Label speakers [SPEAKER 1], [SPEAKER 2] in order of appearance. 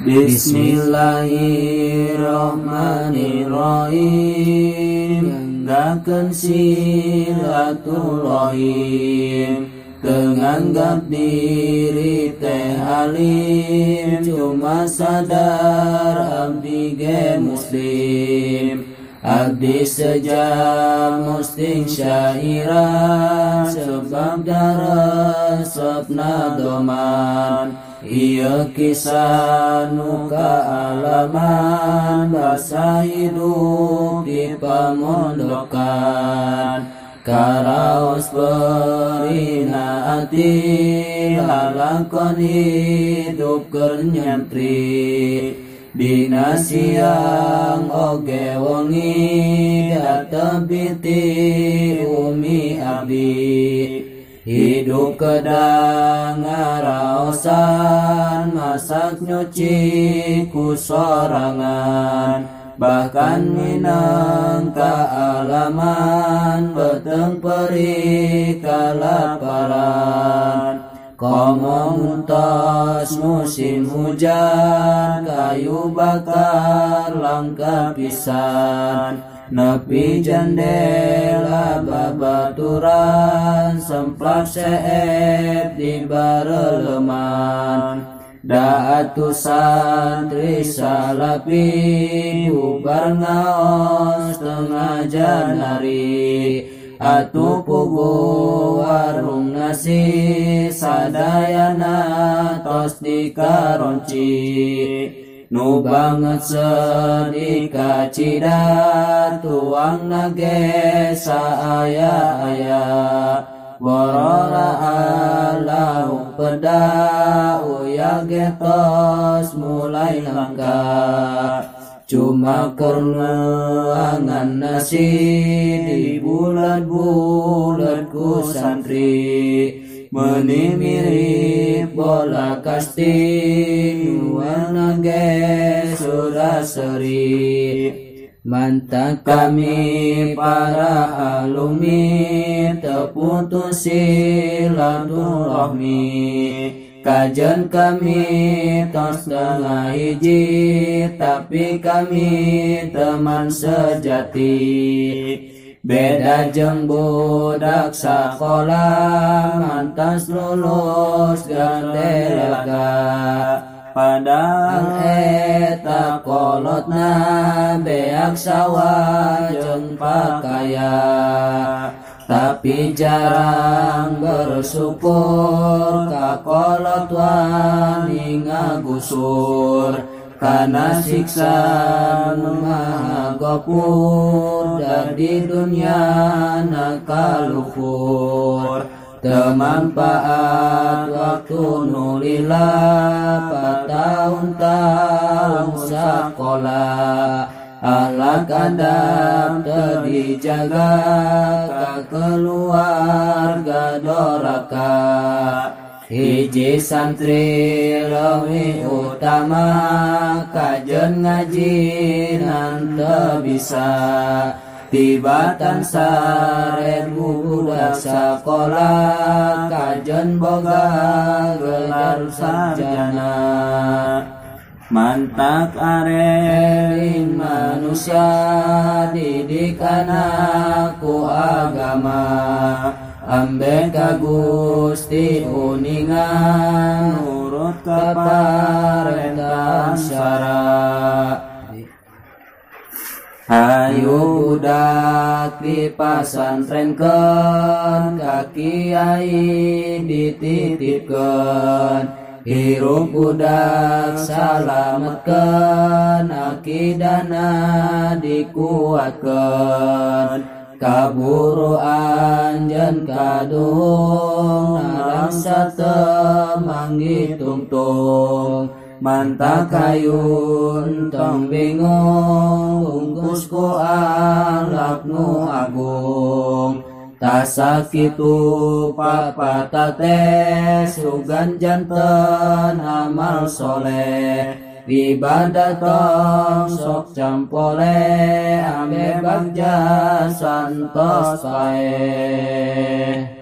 [SPEAKER 1] Bismillahirrahmanirrahim. Nganggakeun silaturahim, tenganggap diri teh alim, cuma sadar abdi ge muslim. Abdi sejak musting syairan, sebab daresepna doman. Ieu kisah nu kaalaman, basa hidup di pamondokan. Karaos perina ati, lalakon hidup keur nyantri. Dina siang oge wengi, datebiti umi abdi. Hidup kedang ngaraosan, masak nyuci ku sorangan. Bahkan minang kaalaman, beteng perih kalaparan. Komo muntos musim hujan, kayu bakar langka pisan. Nepi jendela babaturan, semplak seep di bareleman. Daatu santri salapi, bubar ngaos tengah janari. Atuh pugu warung nasi, sadayana tos dikaronci. Nu banget sedih kacida, tuang nage saaya-aya. Borora lauk peda, uya getos mulai langka. Cuma kernuangan nasi, di bulan-bulan ku santri. Meni mirip bola kasti, warna ge sudah seri. Mantap kami para alumni, terputus silaturahmi. Kajian kami tos tengah hiji, tapi kami teman sejati. Beda jeung budak sakola, mantas lulus gandelaga. Padahal eta kolotna, beak sawah jeung pakaya. Tapi jarang bersyukur, kakolot wani ngagusur. Karena siksa maha gopur, dari dunia nakaluhur. Temanfaat waktu nulila, patahun-tahun sekolah. Akhlak adab teu dijaga, ka keluarga doraka. Hiji santri leuwih utama, kajen ngaji teu bisa. Tibatan 1000 budak sakola, kajen boga gelar sarjana. Mantak areng manusia, didik anak ku agama. Ambe ka Gusti uningan, nurut ka parentah syara. Hayu budak dipasantrenkeun, ka kiai dititipkeun. Hirup budak salametkeun, akidahna dikuatkeun. Kaburu anjeun kaduhung, nalangsa teu manggih tungtung. Mantap kayun tong bingung, bungkus ku akhlak nu agung. Tasakitu papatate, sugan janten amal soleh. Ibadah tong sok campole, ambe bagja santos paeh.